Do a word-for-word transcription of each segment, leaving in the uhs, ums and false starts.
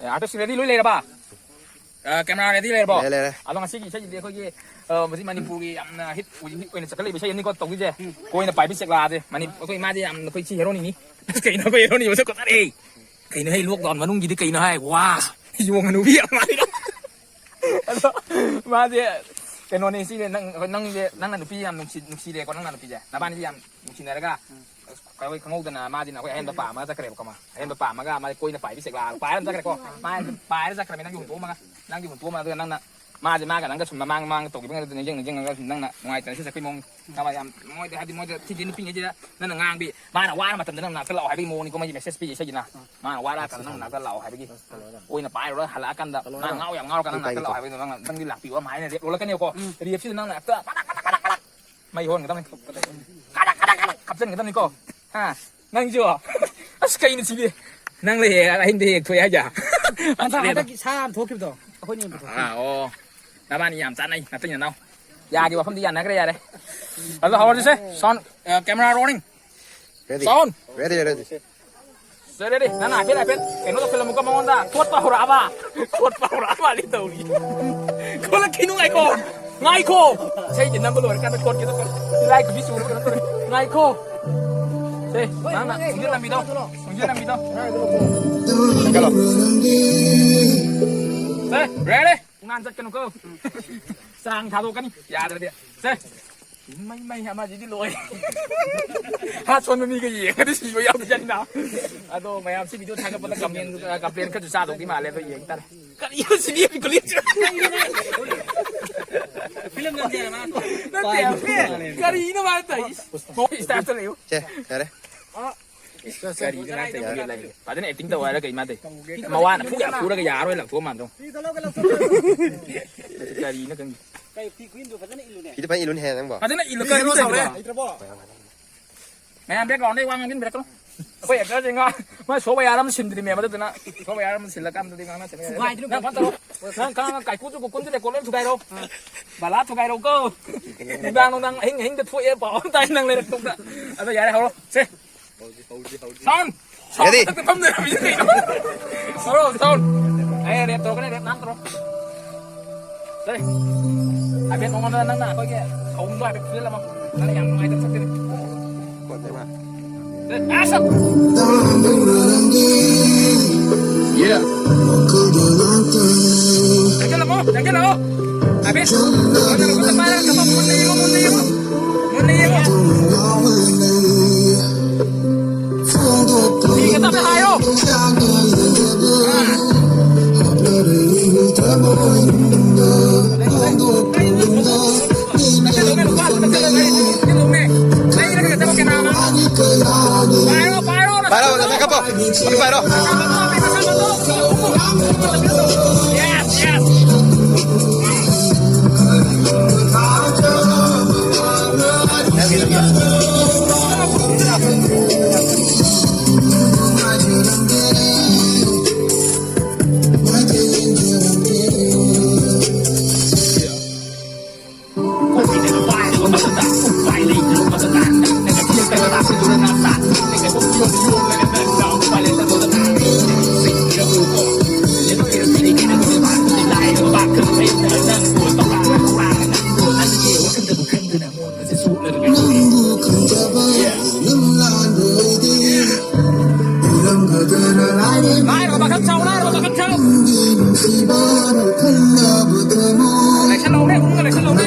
Artist ready ꯂꯣꯏ ꯂꯩꯔꯕ? Camera ready ꯂꯩꯔꯕꯣ? ꯂꯩꯔꯦ, ꯂꯩꯔꯦ꯫ ꯑꯗꯣ ꯉꯁꯤꯒꯤ ꯏꯁꯩꯁꯤꯗꯤ ꯑꯩꯈꯣꯏꯒꯤ, ꯑ, ꯍꯧꯖꯤꯛ ꯃꯅꯤꯄꯨꯔꯒꯤ ꯌꯥꯝꯅ ꯍꯤꯠ, ꯍꯧꯖꯤꯛ ꯍꯤꯠ ꯑꯣꯏꯅ ꯆꯠꯈꯠꯂꯛꯏꯕ ꯏꯁꯩ ꯑꯅꯤꯀꯣ ꯇꯧꯗꯣꯏꯁꯦ꯫ ꯀꯣꯏꯅ ꯄꯥꯏꯕꯤ ꯆꯦꯛꯂꯥꯁꯦ꯫ ꯃꯅꯤ-, ꯑꯩꯈꯣꯏ ꯃꯥꯁꯦ ꯌꯥꯝꯅ, ꯑꯩꯈꯣꯏ ꯁꯤ ꯍꯦꯔꯣꯅꯤꯅꯤ꯫ ꯀꯩꯅꯣ ꯑꯩꯈꯣꯏ ꯍꯦꯔꯣꯅꯤ ꯃꯁꯛ ꯐꯖꯔꯦ꯫ ꯀꯩꯅꯣ ꯍꯦ, ꯂꯣꯛꯗꯥꯎꯟ ꯃꯅꯨꯡꯒꯤꯗꯤ ꯀꯩꯅꯣ ꯍꯥꯏ? ꯋꯥ! ꯌꯣꯡ ꯍꯅꯨꯕꯤ ꯌꯥꯝ ꯃꯥꯜꯂꯤꯗ꯫ ꯑꯗꯣ ꯃꯥꯁꯦ ꯀꯩꯅꯣꯅꯦ, ꯁꯤꯅꯦ ꯅꯪ, ꯅꯪꯁꯦ, ꯅꯪꯅ ꯅꯨꯄꯤ ꯌꯥꯝ ꯅꯨꯡꯁꯤ-, ꯅꯨꯡꯁꯤꯔꯦꯀꯣ, ꯅꯪꯅ ꯅꯨꯄꯤꯁꯦ꯫ ꯅꯕꯥꯅꯤꯁꯦ ꯌꯥꯝ ꯅꯨꯡꯁꯤꯅꯔꯒ, ꯑꯩꯈꯣꯏ ꯈꯪꯍꯧꯗꯅ ꯃꯥꯁꯤꯅ ꯑꯩꯈꯣꯏ ꯑꯍꯦꯟꯕ ꯄꯥꯝꯃꯒ ꯆꯠꯈ꯭ꯔꯦꯕꯀꯣ, ꯃꯥ꯫ ꯑꯍꯦꯟꯕ ꯄꯥꯝꯃꯒ ꯃꯥꯁꯦ ꯀꯣꯏꯅ ꯄꯥꯏꯕꯤ ꯆꯦꯛꯂꯥ ꯄꯥꯏꯔ ꯑꯗꯨꯝ ꯆꯠꯈ꯭ꯔꯦꯀꯣ꯫ ꯃꯥ ꯄꯥꯏꯔ ꯆꯠꯈ꯭ꯔꯃꯤ, ꯅꯪꯒꯤ ꯍꯨꯟꯇꯣꯛꯑꯝꯃꯒ, ꯅꯪꯒꯤ ꯍꯨꯟꯇꯣꯛꯑꯝꯃꯒ, ꯑꯗꯨꯒ ꯅꯪꯅ, ꯃꯥꯁꯦ ꯃꯥꯒ ꯅꯪꯒ ꯁꯨꯝ ꯃꯃꯥꯡ ꯃꯃꯥꯡꯗ ꯇꯧꯈꯤꯕ ꯉꯩꯗꯣ ꯅꯤꯡꯁꯤꯡ ꯅꯤꯡꯁꯤꯡꯉꯒ ꯁꯨꯝ ꯅꯪꯅ ꯅꯨꯡꯉꯥꯏꯇꯅ ꯁꯤ ꯆꯠꯄꯒꯤ ꯃꯑꯣꯡ꯫ ꯊꯋꯥꯏ ꯌꯥꯝ ꯃꯣꯏꯗ, ꯍꯥꯏꯗꯤ ꯃꯣꯏꯗ ꯊꯤꯟꯖꯤꯟ ꯅꯨꯄꯤꯉꯩꯁꯤꯗ ꯅꯪꯅ ꯉꯥꯡꯕꯤ, ꯃꯥꯅ ꯋꯥꯔ ꯃꯇꯝꯗ ꯅꯪ ꯅꯥꯛꯇ ꯂꯥꯛꯑꯣ ꯍꯥꯏꯕꯒꯤ ꯃꯑꯣꯡꯅꯤꯀꯣ, ꯃꯣꯏꯒꯤ ꯃꯦꯁꯦꯖ ꯄꯤꯔꯤ ꯏꯁꯩꯁꯤꯅ꯫ ꯃꯥꯅ ꯋꯥꯔꯛꯑꯀꯥꯟꯗ ꯅꯪ ꯅꯥꯛꯇ ꯂꯥꯛꯑꯣ ꯍꯥꯏꯕꯒꯤ꯫ ꯑꯣꯏꯅ ꯄꯥꯏꯔꯨꯔ ꯍꯜꯂꯛꯑꯀꯥꯟꯗ ꯃꯥ ꯉꯥꯎ ꯌꯥꯝ ꯉꯥꯎꯔꯀꯥꯟꯗ ꯅꯪ ꯅꯥꯛꯇ ꯂꯥꯛꯑꯣ ꯍꯥꯏꯕꯒꯤ ꯅꯪ, ꯅꯪꯗꯤ ꯂꯥꯛꯄꯤꯌꯣ ꯍꯥꯏꯅ ꯔꯦꯞ ꯂꯣꯜꯂꯛꯀꯅꯦꯕꯀꯣ꯫ ꯔꯦꯞꯁꯤꯗ ꯅꯪ ꯅꯥꯛꯇ ꯄꯗꯛ, ꯄꯗꯛ, ꯄꯗꯛ, ꯄꯗꯛ ꯃꯩ ꯍꯣꯟꯒꯗꯕꯅꯤ꯫ ꯀꯗꯛ, ꯀꯗꯛ, ꯀꯗꯛ ꯍꯥꯞꯆꯤꯟꯒꯗꯕꯅꯤꯀꯣ꯫ ꯍꯥ? ꯅꯪꯁꯨ? ꯑꯁ, ꯀꯩꯅꯣ ꯁꯤꯗꯤ? ꯅꯪ ꯂꯩ ꯑꯍꯤꯡꯗ ꯍꯦꯛ ꯊꯣꯛꯑꯦ ꯍꯥꯏꯁꯦ? ꯍꯟꯗꯛ, ꯍꯟꯗꯛꯀꯤ ꯁꯥ ꯑꯃ ꯊꯣꯛꯈꯤꯕꯗꯣ, ꯑꯩꯈꯣꯏꯅ ꯌꯦꯡꯕꯗꯣ꯫ ꯑꯥ, ꯑꯣ꯫ ꯅꯕꯥꯅꯤ ꯌꯥꯝ ꯆꯥꯟꯅꯩ, ꯅꯇꯩ ꯅꯅꯥꯎ꯫ ꯌꯥꯒꯤ ꯋꯥꯐꯝꯗꯤ ꯌꯥꯅꯈ꯭ꯔꯦ, ꯌꯥꯔꯦ꯫ ꯑꯗꯣ ꯍꯧꯔꯁꯤꯁꯦ꯫ Sound, ꯑ, camera rolling꯫ Ready. Sound. Ready, ready. ꯁꯦ, ready. ꯅꯪ ꯍꯥꯏꯐꯦꯠ, ꯍꯥꯏꯐꯦꯠ ꯀꯩꯅꯣ ꯇꯧꯁꯜꯂꯝꯃꯨꯀꯣ ꯃꯉꯣꯟꯗ꯫ ꯈꯣꯠꯄ ꯍꯧꯔꯛꯑꯕ? ꯈꯣꯠꯄ ꯍꯧꯔꯛꯑꯕ ꯃꯥꯜꯂꯤ ꯇꯧꯔꯤ꯫ ꯈꯣꯠꯂꯛꯈꯤꯅꯨ, ꯉꯥꯏꯈꯣ꯫ ꯉꯥꯏꯈꯣ꯫ ꯏꯁꯩꯁꯦ ꯅꯝꯕ ꯂꯣꯏꯔꯀꯥꯟꯗ ꯈꯣꯠꯀꯦ ꯇꯧꯕ꯫ ꯇꯤꯜꯂꯥꯏ ꯈꯨꯕꯤ ꯆꯨꯔ ꯀꯩꯅꯣ ꯇꯧꯔꯦ꯫ ꯉꯥꯏꯈꯣ꯫ ꯁꯦ, ꯅꯪꯅ ꯈꯣꯡꯖꯦꯜ ꯅꯝꯕꯤꯗꯣ꯫ ꯈꯣꯡꯖꯦꯜ ꯅꯝꯕꯤꯗꯣ꯫ ꯀꯩꯅꯣ꯫ ꯁꯦ, ready꯫ ꯄꯨꯡꯉꯥꯟ ꯆꯠꯀꯅꯨꯀꯣ꯫ ꯆꯥꯡ ꯊꯥꯗꯣꯛꯀꯅꯤ꯫ ꯌꯥꯗ꯭ꯔꯗꯤ꯫ ꯁꯦ꯫ ꯃꯩ, ꯃꯩ ꯑꯃꯁꯤꯗꯤ ꯂꯣꯏ꯫ ꯍꯥ ꯁꯣꯟꯕ ꯃꯤꯒ ꯌꯦꯡꯉꯗꯤ ꯁꯤꯕ ꯌꯥꯎꯗꯣꯏꯖꯥꯠꯅꯤꯅ꯫ ꯑꯗꯣ ꯃꯌꯥꯝꯁꯤ video ꯊꯥꯒꯠꯄꯗ comment, complain ꯈꯔꯁꯨ ꯆꯥꯗꯧꯗꯤ ꯃꯥꯜꯂꯦ, ꯑꯗꯣ ꯌꯦꯡ ꯇꯥꯔꯦ꯫ ꯀꯔꯤꯅꯣ ꯁꯤꯗꯤ ꯀꯨꯂꯤ? Film ꯅꯝꯖꯦ ꯍꯥꯏꯕ꯫ ꯅꯠꯇꯦ, ꯀꯔꯤꯅꯣ ꯃꯥꯅ ꯇꯧꯔꯤꯁꯤ? ꯍꯣꯏ, start ꯂꯩꯌꯨ꯫ ꯁꯦ, ꯌꯥꯔꯦ꯫ ꯀꯔꯤꯅꯣ ꯃꯥꯅ ꯇꯧꯔꯤꯁꯦ? ꯐꯖꯅ acting ꯇꯧ ꯍꯥꯏꯔ ꯀꯩ ꯃꯥ ꯇꯧꯔꯤ? ꯃꯋꯥꯅ ꯐꯨ ꯌꯥꯝ ꯐꯨꯔꯒ ꯌꯥꯔꯣꯏ ꯂꯪꯊꯣꯛꯑ ꯃꯥꯟꯗꯣ꯫ ꯀꯔꯤꯅꯣ ꯈꯪꯗꯦ꯫ ꯐꯤꯗꯣ ꯐꯖꯅ ꯏꯜꯂꯨꯅꯦ ꯅꯪꯕꯣ꯫ ꯐꯖꯅ ꯏꯜꯂꯨ, ꯀꯔꯤꯅꯣ ꯁꯥꯎꯔꯦ? ꯃꯌꯥꯝ background ꯗꯩ ꯋꯥ ꯉꯥꯡꯁꯤꯟꯕꯤꯔꯛꯀꯅꯨ꯫ ꯑꯩꯈꯣꯏ actor ꯁꯦ ꯉꯥ-, ꯃꯣꯏ software ꯑꯃ ꯁꯤꯟꯗ꯭ꯔꯤꯃꯦꯕ, ꯑꯗꯨꯗꯨꯅ software ꯑꯃ ꯁꯤꯜꯂꯀꯥꯟꯗꯗꯤ ꯉꯥꯡꯅꯁꯦ꯫ ꯅꯪ ꯐꯖꯅ ꯇꯧꯔꯣ꯫ ꯅꯪ ꯈꯪꯉꯒ ꯀꯥꯏꯀꯨꯁꯨ ꯀꯨꯀꯨꯟꯁꯨ record ꯂꯣꯏ ꯊꯨꯒꯥꯏꯔꯣ꯫ ꯕꯂꯥ ꯊꯨꯒꯥꯏꯔꯣꯀꯣ꯫ ꯅꯨꯡꯗꯥꯡ ꯅꯨꯡꯗꯥꯡ ꯑꯍꯤꯡ ꯑꯍꯤꯡꯗ ꯊꯣꯛꯑꯦ ꯄꯥꯎ ꯑꯃ ꯇꯥꯏ ꯅꯪ ꯂꯩꯔꯛꯇꯧꯗ꯫ ꯑꯗꯣ ꯌꯥꯔꯦ, ꯍꯧꯔꯣ꯫ ꯁꯦ꯫ Sound꯫ Ready? ꯃꯊꯛꯇ ꯐꯝꯗꯣꯏꯔꯝꯃꯤꯅꯦ ꯀꯩꯅꯣ? ꯇꯧꯔꯣ, ꯇꯧꯔꯣ꯫ ꯑꯦ, ꯔꯦꯞ ꯇꯧꯔꯛꯀꯅꯤ, ꯔꯦꯞ ꯉꯥꯛ ꯇꯧꯔꯣ꯫ ꯁꯦ꯫ ꯍꯥꯏꯐꯦꯠ ꯃꯉꯣꯟꯗ ꯅꯪꯅ ꯑꯩꯈꯣꯏꯒꯤ ꯊꯧꯕꯗꯣ ꯍꯥꯏꯐꯦꯠ ꯐꯨꯖꯤꯜꯂꯝꯃꯣ꯫ ꯅꯪꯅ ꯌꯥꯝ ꯅꯨꯡꯉꯥꯏꯇꯕ ꯁꯛꯇꯅꯤ꯫ ꯁꯦ, action! Yeah. ꯆꯪꯁꯤꯜꯂꯝꯃꯣ, ꯆꯪꯁꯤꯜꯂꯝꯃꯣ꯫ ꯍꯥꯏꯐꯦꯠ꯫ ꯃꯨꯟꯅ ꯄꯥꯏꯔꯒ ꯀꯞꯄꯣ, ꯃꯨꯟꯅ ꯌꯦꯡꯉꯣ, ꯃꯨꯟꯅ ꯌꯦꯡꯉꯣ꯫ ꯃꯨꯟꯅ ꯌꯦꯡꯉꯣ꯫ ꯃꯤꯒ ꯇꯞꯅ ꯍꯥꯏꯌꯣ꯫ ꯄꯥꯏꯔꯣ, ꯄꯥꯏꯔꯣ꯫ ꯄꯥꯏꯔꯣ, ꯄꯥꯏꯔꯣ꯫ Yes, yes. ꯂꯥꯏꯔꯕ ꯄꯥꯈꯪ ꯁꯥꯎ, ꯂꯥꯏꯔꯕ ꯄꯥꯈꯪ ꯁꯥꯎ꯫ ꯂꯩꯁꯜꯂꯧꯅꯦ, ꯏꯃꯨꯡꯗ ꯂꯩꯁꯜꯂꯧꯅꯦ꯫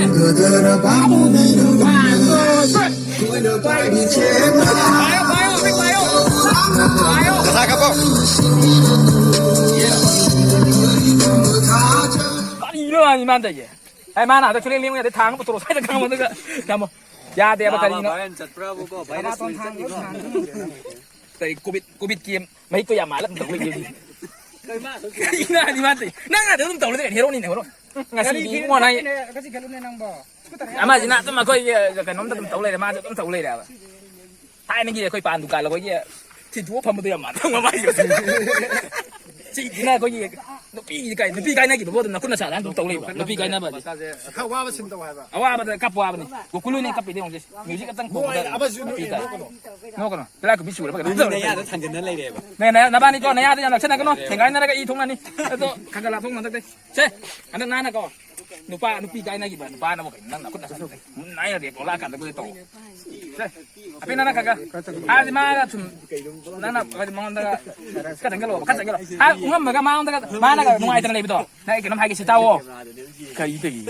ꯄꯥꯏꯌꯣ, ꯄꯥꯏꯌꯣ, ꯑꯃꯤꯛ ꯄꯥꯏꯌꯣ꯫ ꯄꯥꯏꯌꯣ꯫ ꯉꯁꯥꯏ ꯀꯥꯞꯄꯣ꯫ ꯀꯔꯤꯅꯣ ꯍꯥꯏꯅꯤ ꯃꯥꯅ ꯇꯧꯔꯤꯁꯦ? ꯑꯩ ꯃꯥꯅ ꯑꯗ ꯁꯨꯂꯦꯡ ꯂꯦꯡꯉꯨ ꯌꯥꯗꯦ, ꯊꯥꯡ ꯑꯃ ꯄꯨꯊꯣꯔꯛꯑꯣ ꯁ꯭ꯋꯥꯏꯗ ꯈꯪꯕꯗꯨꯒ꯫ ꯌꯥꯝꯃꯣ꯫ ꯌꯥꯗꯦꯕ, ꯀꯔꯤꯅꯣ? ꯚꯥꯏꯔꯦꯜ ꯆꯠꯄ꯭ꯔꯥꯕꯨꯀꯣ? ꯚꯥꯏꯔꯁ ꯂꯩꯇꯦꯀꯣ? ꯀꯔꯤ ꯀꯣꯚꯤꯗ, ꯀꯣꯚꯤꯗꯀꯤ ꯃꯍꯤꯛꯇꯣ ꯌꯥꯝ ꯃꯥꯜꯂꯞ ꯇꯧ ꯂꯩꯌꯦ꯫ ꯀꯩꯅꯣ ꯍꯥꯏꯗꯤ ꯃꯥ ꯇꯧꯏ? ꯅꯪ ꯑꯗꯨꯝ ꯇꯧ ꯂꯩꯔꯦ, ꯍꯦꯔꯣꯅꯤꯅꯦ, ꯍꯦꯔꯣ꯫ ꯉꯁꯤꯗꯤ ꯏꯕꯨꯡꯉꯣ ꯅꯪ ꯀꯁꯤ ꯈꯜꯂꯨꯅꯦ ꯅꯪꯕꯣ꯫ ꯑꯃꯁꯤꯅ ꯑꯗꯨꯝ ꯑꯩꯈꯣꯏꯒꯤ ꯀꯩꯅꯣꯝꯗ ꯑꯗꯨꯝ ꯇꯧ ꯂꯩꯔꯦ, ꯃꯥꯁꯨ ꯑꯗꯨꯝ ꯇꯧ ꯂꯩꯔꯦꯕ꯫ ꯊꯥꯏꯅꯒꯤ ꯑꯩꯈꯣꯏ ꯄꯥꯟ ꯗꯨꯀꯥꯟ ꯑꯩꯈꯣꯏꯒꯤ ꯊꯤꯟꯗꯣꯛꯑ ꯐꯝꯕꯗꯣ ꯌꯥꯝ ꯃꯥꯟꯕ ꯃꯃꯥꯏꯁꯦ꯫ ꯁꯤꯁꯤꯅ ꯑꯩꯈꯣꯏꯒꯤ ꯅꯨꯄꯤ ꯀꯥꯏ, ꯅꯨꯄꯤ ꯀꯥꯏꯅꯈꯤꯕꯕꯨ ꯑꯗꯨꯝ ꯅꯈꯨꯠ ꯅꯁꯥꯗ ꯑꯗꯨꯝ ꯇꯧ ꯂꯩꯕ꯫ ꯅꯨꯄꯤ ꯀꯥꯏꯅꯕꯗꯤ꯫ ꯈꯔ ꯋꯥꯕ ꯁꯤꯟ ꯇꯧ ꯍꯥꯏꯕ꯫ ꯑꯋꯥꯕꯗ ꯀꯞꯄꯨ ꯍꯥꯏꯕꯅꯤ꯫ ꯒꯣꯀꯨꯂꯨꯅꯦ ꯀꯞꯄꯤꯗꯤ ꯌꯦꯡꯉꯨꯁꯦ꯫ ꯃ꯭ꯌꯨꯖꯤꯛ ꯑꯝꯇꯪ ꯈꯣꯡꯕꯗ ꯅꯣꯛꯑꯦ, ꯑꯃꯁꯨ ꯅꯨꯄꯤ ꯅꯣꯛꯑꯦ, ꯀꯥꯏ꯫ ꯅꯣꯛꯀꯅꯨ꯫ ꯅꯣꯛꯀꯅꯨ꯫ ꯇꯤꯜꯂꯥꯏꯈꯨꯝꯕꯤ ꯆꯨꯔꯕ ꯀꯩꯅꯣꯝ ꯇꯧꯔꯦ꯫ ꯅꯌꯥꯗ ꯊꯥꯡꯖꯤꯟꯅ ꯂꯩꯔꯦꯕ꯫ ꯅꯦ, ꯅꯌꯥ-, ꯅꯕꯥꯅꯤꯀꯣ, ꯅꯌꯥꯗ ꯌꯥꯝ ꯅꯛꯁꯟꯅꯒꯅꯨ꯫ ꯊꯦꯡꯒꯥꯏꯅꯔꯒ ꯏ ꯊꯣꯛꯅꯅꯤ꯫ ꯑꯗꯣ ꯈꯔ ꯈꯔ ꯂꯥꯞꯊꯣꯛꯅ ꯍꯟꯗꯛꯇꯤ꯫ ꯁꯦ, ꯍꯟꯗꯛ ꯅꯥꯟꯅꯀꯣ꯫ ꯅꯨꯄꯥ, ꯅꯨꯄꯤ ꯀꯥꯏꯅꯈꯤꯕ ꯅꯨꯄꯥꯅꯕꯨ ꯀꯩꯅꯣ ꯅꯪ ꯅꯈꯨꯠ ꯅꯁꯥ ꯅꯥꯏꯅ ꯔꯦꯞ ꯇꯧꯔꯛꯑꯀꯥꯟꯗ ꯇꯧ꯫ ꯁꯦ, ꯑꯄꯤ ꯅꯪꯅ ꯈꯔ ꯈꯔ꯫ ꯍꯥꯏꯔꯗꯤ ꯃꯥꯅ ꯁꯨꯝ, ꯅꯪꯅ ꯍꯥꯏꯗꯤ ꯃꯉꯣꯟꯗꯒ ꯈꯔ ꯆꯪꯁꯤꯜꯂꯣ, ꯈꯔ ꯆꯪꯁꯤꯜꯂꯣ꯫ ꯍꯥꯏ, ꯎꯉꯝꯕꯒ ꯃꯉꯣꯟꯗꯒ, ꯃꯥꯅꯒ ꯅꯨꯡꯉꯥꯏꯇꯅ ꯂꯩꯕꯗꯣ꯫ ꯅꯪ ꯑꯩ ꯀꯩꯅꯣꯝ ꯍꯥꯏꯒꯦ ꯁꯤ ꯇꯥꯎꯑꯣ꯫ ꯀꯔꯤ ꯇꯧꯔꯤ?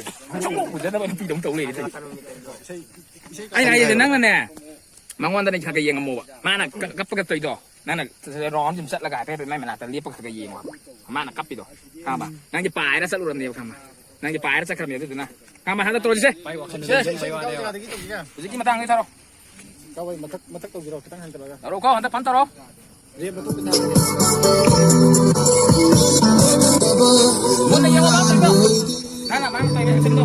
ꯁꯨꯡꯎ ꯎꯖꯗꯕ ꯅꯨꯄꯤꯗꯧꯅ ꯇꯧ ꯂꯩꯔꯦ ꯇꯧꯔꯤ꯫ ꯑꯩꯅ ꯍꯥꯏꯁꯦ ꯅꯪꯅꯅꯦ, ꯃꯉꯣꯟꯗꯅꯦ ꯈꯔ ꯈꯔ ꯌꯦꯡꯉꯝꯃꯣꯕ꯫ ꯃꯥꯅ ꯀ-, ꯀꯞꯄ ꯀꯞꯇꯣꯏꯗꯣ꯫ ꯅꯪꯅ ꯔꯥꯎꯟ ꯁꯨꯝ ꯆꯠꯂꯒ ꯍꯥꯏꯐꯦꯠ ꯍꯥꯏꯐꯦꯠ ꯃꯥꯏ ꯃꯅꯥꯛꯇ ꯂꯦꯞꯄꯒ ꯈꯔ ꯈꯔ ꯌꯦꯡꯉꯣ ꯍꯥꯏꯕ꯫ ꯃꯥꯅ ꯀꯞꯄꯤꯗꯣ꯫ ꯈꯪꯉꯕ? ꯅꯪꯗꯤ ꯄꯥꯏꯔ ꯆꯠꯂꯨꯔꯕꯅꯦꯕ, ꯈꯪꯉꯕ? ꯅꯪꯗꯤ ꯄꯥꯏꯔ ꯆꯠꯈ꯭ꯔꯕꯅꯦꯕ ꯑꯗꯨꯗꯨꯅ꯫ ꯈꯪꯉꯕ? ꯍꯟꯗꯛ ꯇꯧꯔꯁꯤꯁꯦ꯫ ꯁꯦ꯫ ꯍꯧꯖꯤꯛꯀꯤ ꯃꯇꯥꯡꯗꯤ ꯊꯧꯔꯣ꯫ ꯀꯥꯎꯕꯩ ꯃꯊꯛ, ꯃꯊꯛ ꯇꯧꯁꯤꯔꯣ? ꯈꯤꯇꯪ ꯍꯟꯊꯔꯒ꯫ ꯇꯧꯔꯣꯀꯣ, ꯍꯟꯗꯛ ꯐꯟ ꯇꯧꯔꯣ꯫ ꯔꯦꯞ ꯃꯇꯨꯡꯗ ꯊꯥꯔꯒꯦ꯫ ꯃꯨꯟꯅ ꯌꯦꯡꯉꯣ, ꯃꯥ ꯇꯧꯔꯤꯗꯣ꯫ ꯅꯪꯅ ꯃꯥꯅ ꯇꯧꯔꯤꯕ actionꯗꯣ꯫